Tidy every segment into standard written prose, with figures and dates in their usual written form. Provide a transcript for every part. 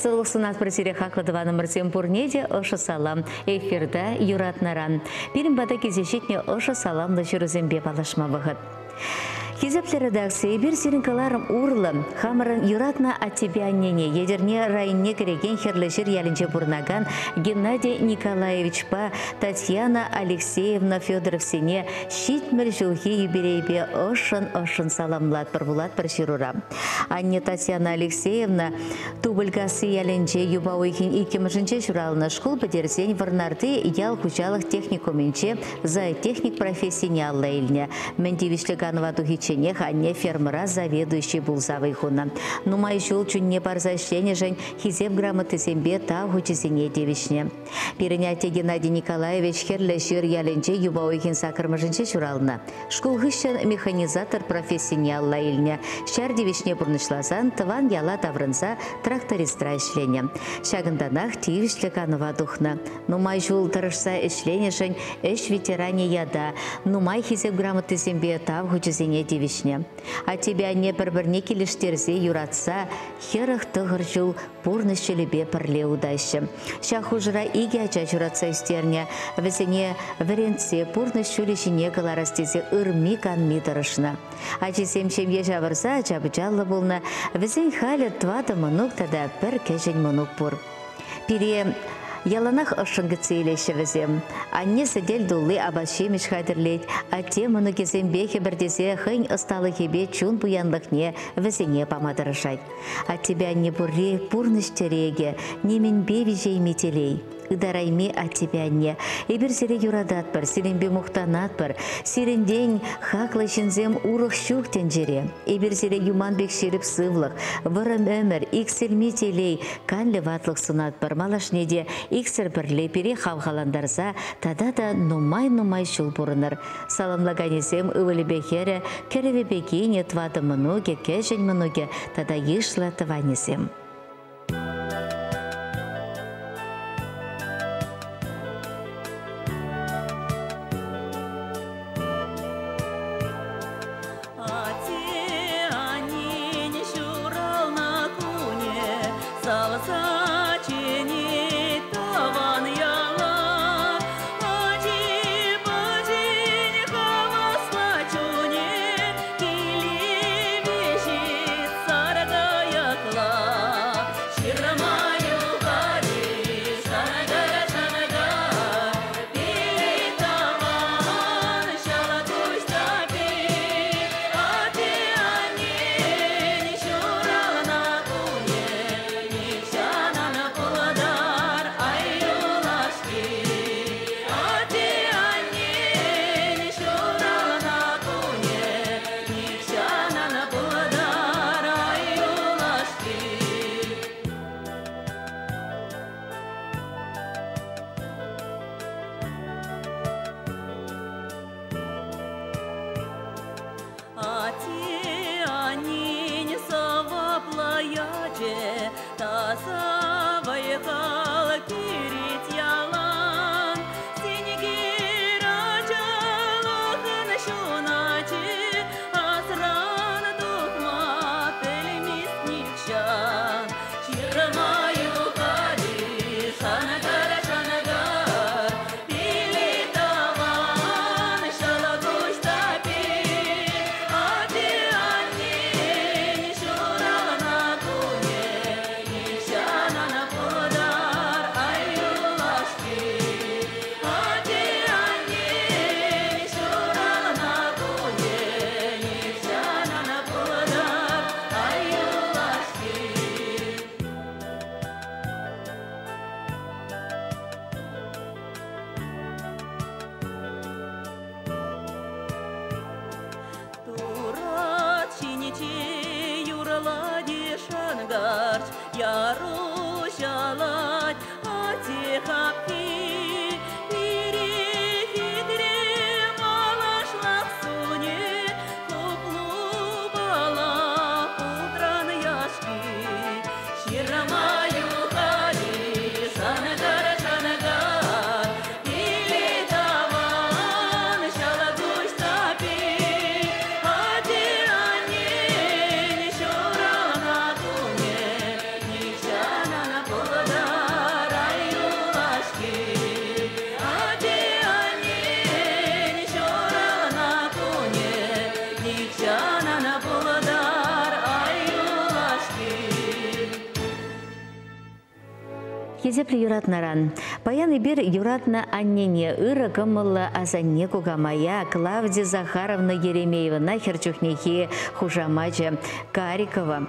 Сывлӑх сунатпӑр сире хаклӑ тӑванӑмӑрсем пурне те ӑшӑ салам. Эфирта юратнӑран. Пирӗн пата килсе ҫитнӗ ӑшӑ саламлӑ ҫырусемпе паллашма вӑхӑт. Хисеплӗ редакци, эпир сирӗн кӑларӑм урлӑ хамӑрӑн юратнӑ аттепе аннене Етӗрне районне кӗрекен Хӗрлӗҫыр ялӗнче пурӑнакан Геннадий Николаевичпа Татьяна Алексеевна Федоровсене 70 ҫулхи юбилейпе ӑшшӑн-ӑшшӑн саламлатпӑр вулатпӑр ҫырура. Анне Татьяна Алексеевна Тупӑлькасси ялӗнче юпа уйӑхӗн иккӗмӗшӗнче ҫуралнӑ. Шкул пӗтерсен Вӑрнарти ял хуҫалӑх техникумӗнче зоотехник профессине алла илнӗ. Мӗн тивӗҫлӗ канӑва тухичченех анне фермӑра заведующий пулса вӑй хунӑ. Нумай ҫул чунне парса ӗҫленӗшӗн Хисеп грамотисемпе тав хучӗсене тивӗҫнӗ. Пирӗн атте Геннадий Николаевич Хӗрлӗ Ҫыр ялӗнче юпа уйӑхӗн саккӑрмӗшӗнче ҫуралнӑ. Шкул хыҫҫӑн механизатор профессине алла илнӗ. Ҫар тивӗҫне пурнӑҫласан тӑван яла таврӑнса трактористра ӗҫленӗ. Ҫакӑнтанах тивӗҫлӗ канӑва тухнӑ. Нумай ҫул тӑрӑшса ӗҫленӗшӗн ӗҫ ветеранӗ ята, нумай Хисеп грамотисемпе тав хучӗсене тивӗҫнӗ. Аттепе анне пӗр-пӗрне килӗштерсе юратса 49 ҫул пурнӑҫ ҫулӗпе пӗрле утаҫҫӗ. Ҫак хушӑра икӗ ача ҫуратса ӳстернӗ. Вӗсене вӗрентсе пурнӑҫ ҫулӗ ҫине кӑларас тесе ырми-канми тӑрӑшнӑ. Ачисем ҫемье ҫавӑрса ача-пӑчаллӑ пулнӑ. Вӗсен халӗ тӑватӑ мӑнук тата пӗр кӗҫӗн мӑнук пур. Пире яланах ӑшшӑн кӗтсе илеҫҫӗ вӗсем. Анне сӗтел тулли апат-ҫимӗҫ хатӗрлет, атте мӑнукӗсемпе хӗпӗртесе хӑйӗн ӑсталӑхӗпе чун пуянлӑхне вӗсене пама тӑрӑшать. Аттепе анне пурри пурнӑҫ тӗрекӗ, нимӗнпе виҫейми телей. Ытарайми аттепе анне, эпир сире юрататпӑр, сирӗнпе мухтанатпӑр. Сирӗнтен хаклӑ ҫынсем урӑх ҫук тӗнчере. Эпир сире юман пек ҫирӗп сывлӑх, вӑрӑм ӗмӗр, иксӗлми телей, канлӗ ватлӑх сунатпӑр. Малашне те иксӗр пӗрле пире хавхалантарса тата та нумай-нумай ҫул пурӑнӑр. Саламлаканӗсем ывӑлӗпе хӗрӗ, кӗрӗвӗпе кинӗ, тӑватӑ мӑнукӗ, кӗҫӗн мӑнукӗ тата йышлӑ тӑванӗсем. Атте-аннен ҫуралнӑ кунӗ савса чӗнет тӑван яла. Ачи-пӑчин хавасла чунӗ киле вӗҫет саркайӑкла. Ҫырма юхать шанкар-шанкар, пилӗк таван ҫӑлкуҫ тапи. Атте-аннен ҫуралнӑ кунӗ нихҫан ан пултӑр, ай юлашки. Атте-аннен ҫуралнӑ кунӗ нихҫан ан пултӑр, ай юлашки. Атте-аннен сӑваплӑ ячӗ таса вӑй-хал кӳрет ялан. Синкер ачалӑхӑн ҫуначӗ асран тухма пӗлмест нихҫан. Ҫырма юхать шанкар-шанкар, пилӗк таван ҫӑлкуҫ тапи. Атте-аннен ҫуралнӑ кунӗ нихҫан ан пултӑр, ай юлашки. Атте-аннен ҫуралнӑ кунӗ нихҫан ан пултӑр, ай юлашки. Турат ҫинче юрлать шӑнкӑрч, яруҫалать атте хапхи. Пире хитре малашлӑх сунӗ, хуплупала пултран яшки. Ҫырма юхать шанкар-шанкар, пилӗк таван ҫӑлкуҫ тапи. Атте-аннен ҫуралнӑ кунӗ нихҫан ан Хисеплӗ юратнӑран. Паян эпир юратнӑ аннене, ырӑ кӑмӑллӑ асанне кукамая Клавдия Захаровна Еремеевӑна хӗр чухнехи хушамачӗ Карикова.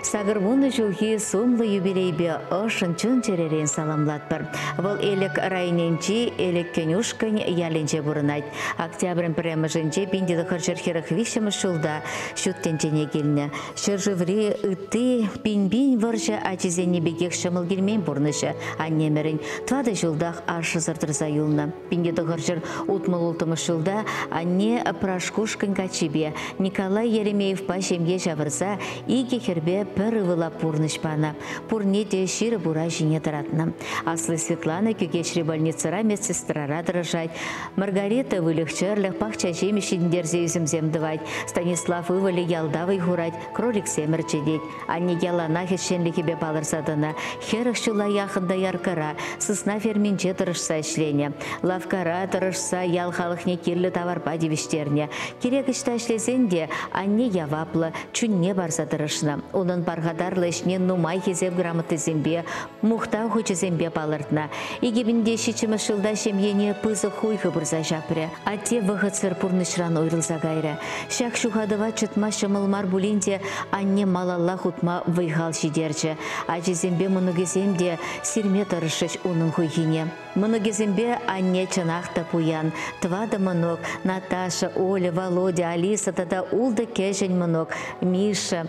80 ҫулхи сумлӑ юбилейпе ӑшшӑн чун-чӗререн саламлатпӑр. Вӑл Элӗк районӗнчи Элӗккен ушкӑн ялӗнче пурӑнать. Октябрӗн пӗрремӗшӗнче 1943 ҫулта ҫут тӗнчене килнӗ. Ҫӗршыври ытти пин-пин вӑрҫӑ ачисенни пекех ҫӑмӑл килмен пурнӑҫӗ аннемӗрӗн. Тӑватӑ ҫултах ашшӗсӗр тӑрса юлнӑ. 1966 ҫулта анне Прашкушкӑнь каччипе Николай Еремеевпа ҫемье ҫавӑрса икӗ хӗрпе пӗр ывӑла пурнӑҫ панӑ. Пурне те ҫирӗп ура ҫине тӑратнӑ. Аслӑ Светлана Кӳкеҫри больницӑра медсестрара тӑрӑшать. Маргарита выльӑх-чӗрлӗх, пахча ҫимӗҫ ҫитӗнтерсе ӳсӗмсем тӑвать. Станислав ывӑлӗ ялта вӑй хурать, кроликсем ӗрчетет. Анне яланах ӗҫченлӗхӗпе палӑрса тӑнӑ. 40 ҫула яхӑн дояркӑра, сысна ферминче тӑрӑшса ӗҫленӗ. Лавккара тӑрӑшса ял халӑхне кирлӗ таварпа тивӗҫтернӗ. Кирек ӑҫта ӗҫлесен те анне яваплӑ, чунне парса тӑрӑшнӑ. Унӑн пархатарлӑ ӗҫне нумай хисеп грамотисемпе, мухтав хучӗсемпе палӑртнӑ. 2007 ҫулта ҫемьене пысӑк хуйхӑ пырса ҫапрӗ. Атте вӑхӑтсӑр пурнӑҫран уйрӑлса кайрӗ. Ҫак ҫухатӑва чӑтма ҫӑмӑл мар пулин те анне малалла хутма вӑй-хал ҫитерчӗ. Ачисемпе мӑнукӗсем те сирме тӑрӑшрӗҫ унӑн хуйхине. Мӑнукӗсемпе анне чӑнах та пуян. Тӑватӑ мӑнук, Наташа, Оля, Володя, Алиса тата ултӑ кӗҫӗн мӑнук, Миша,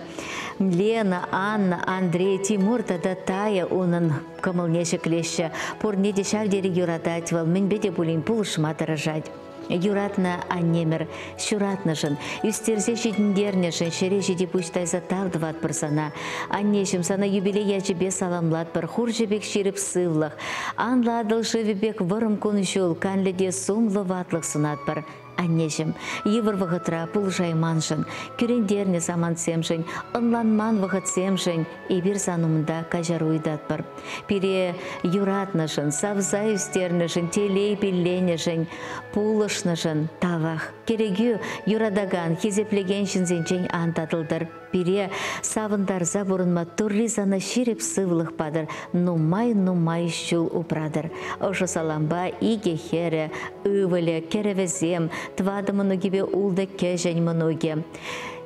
Лена, Анна, Андрей, Тимур тата Тая унӑн кӑмӑлне ҫӗклеҫҫӗ. Пурне те ҫав тери юратать вӑл, мӗнпе те пулин пулӑшма тӑрӑшать. Юратнӑ аннемӗр, ҫуратнӑшӑн, ӳстерсе ҫитӗнтернӗшӗн ҫӗре ҫити пуҫ тайса тав тӑватпӑр сана. Аннеҫӗм, сана юбилей ячӗпе саламлатпӑр, хурҫӑ пек ҫирӗп сывлӑх, анлӑ Атӑл шывӗ пек вӑрӑм кун-ҫул, канлӗ те сумлӑ ватлӑх сунатпӑр. Аннеҫӗм, йывӑр вӑхӑтра пулӑшайманшӑн, кӳрентернӗ самантсемшӗн, ӑнланман вӑхӑтсемшӗн эпир сан умӑнта каҫару ыйтатпӑр. Пире юратнӑшӑн, савса ӳстернӗшӗн, телей пилленӗшӗн, пулӑшнӑшӑн тавах. Кӗрекӳ юратакан, хисеплекен ҫынсенчен ан татӑлтӑр. Пире савӑнтарса пурӑнма Турри сана ҫирӗп сывлӑх патӑр, нумай-нумай ҫул упратӑр. Ӑшӑ салампа икӗ хӗрӗ, ывӑлӗ, кӗрӗвӗсем, тӑватӑ мӑнукӗпе ултӑ кӗҫӗн мӑнукӗ.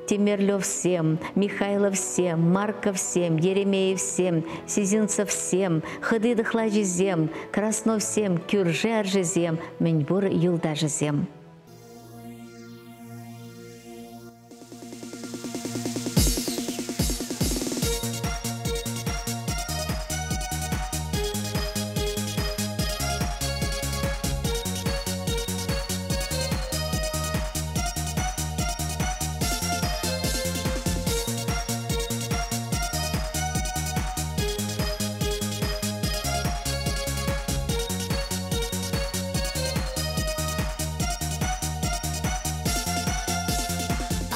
Тимерлевсем, Михайловсем, Марковсем, Еремеевсем, Сизинцевсем, хӑти-тӑхлачисем, Красновсем, кӳршӗ-аршисем, мӗнпур юлташӗсем.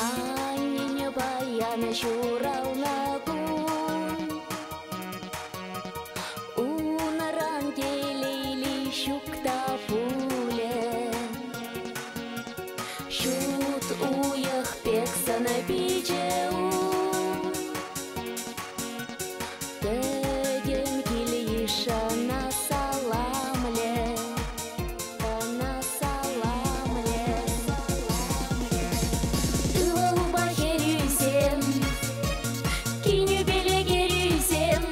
Аннене паян ҫуралнӑ кун, Унран телейли ҫук та пулӗ. Ҫут уйӑх пек сӑнӗ-пичӗ ун, Пӗтӗм кил-йыш ӑна саламлӗ, ӑна саламлӗ. Ывӑлупа хӗрӳсем, кинӳпеле кӗрӳсем,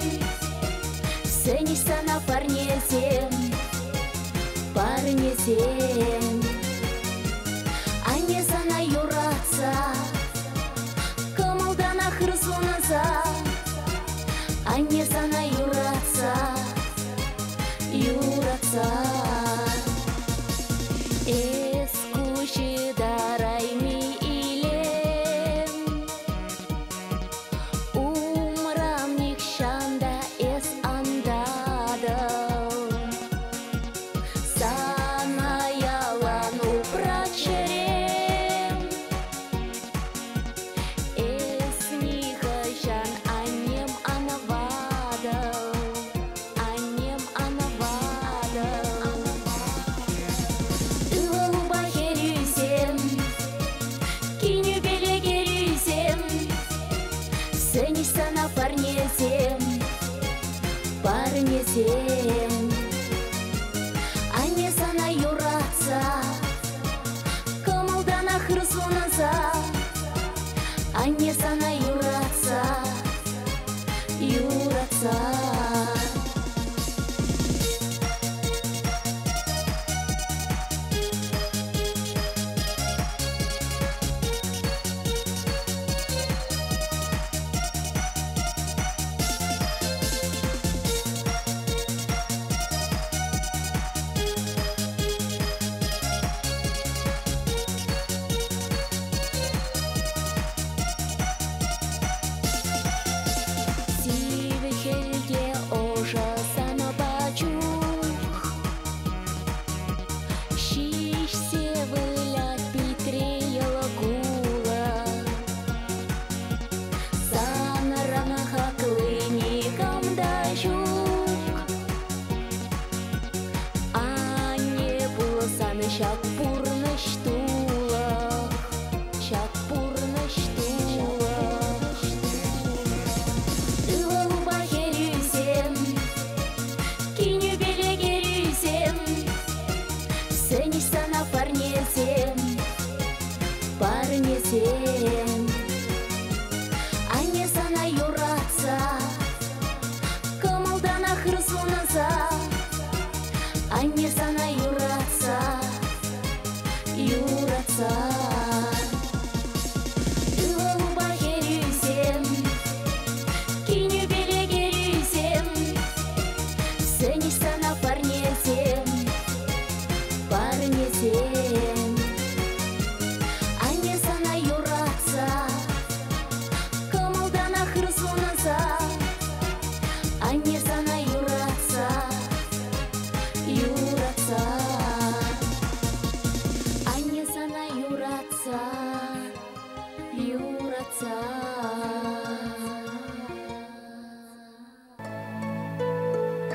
сӗнӗҫ сана парнесем, парнесем. Анне сана юратса, кӑмӑлтанах ыр сунса, анне сана юратса, юратса. Эс куҫ ытарайми илем, умран нихҫан та эс ан татӑл. Сана ялан упрать чӗрем, эс нихӑҫан аннем ан ватӑл, аннем ан ватӑл. Ывӑлупа хӗрӳсем, кинӳпеле кӗрӳсем, сӗнӗҫ сана парнесем, парнесем. хӗрӳсем. Анне сана юратса, кӑмӑлтанах ыр сунса. Анне сана юратса, юратса. Сивӗ хӗлте ӑшӑ санапа чух, Ҫиҫсе вылять питре йӑл кулӑ. Санран хакли никам та ҫук. Анне пулсан ҫак пурнӑҫ тулӑх, ҫак пурнӑҫ тулӑх. Ывӑлупа хӗрӳсем, кинӳпеле кӗрӳсем, сӗнӗҫ сана парнесем, парнесем. Анне сана юратса, кӑмӑлтанах ыр сунса. Анне сана юратса, юратса. Ывӑлупа хӗрӳсем, кинӳпеле кӗрӳсем, сӗнӗҫ сана парнесем, парнесем. Анне сана юратса, кӑмӑлтанах ыр сунса. Анне сана юратса, юратса. Анне сана юратса, юратса.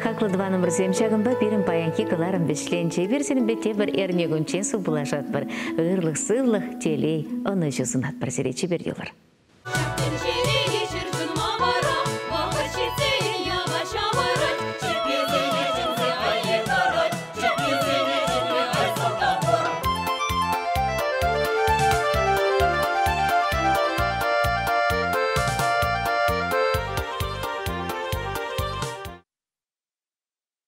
Хаклӑ тӑванӑмӑрсем, ҫакӑнпа пирӗн паянхи кӑларӑм вӗҫленчӗ. Эпир сирӗнпе тепӗр эрне кунччен сывпуллашатпӑр. Ырлӑх, сывлӑх, телей, ӑнӑҫу сунатпӑр сире. Чипер юлӑр. Тӗнчере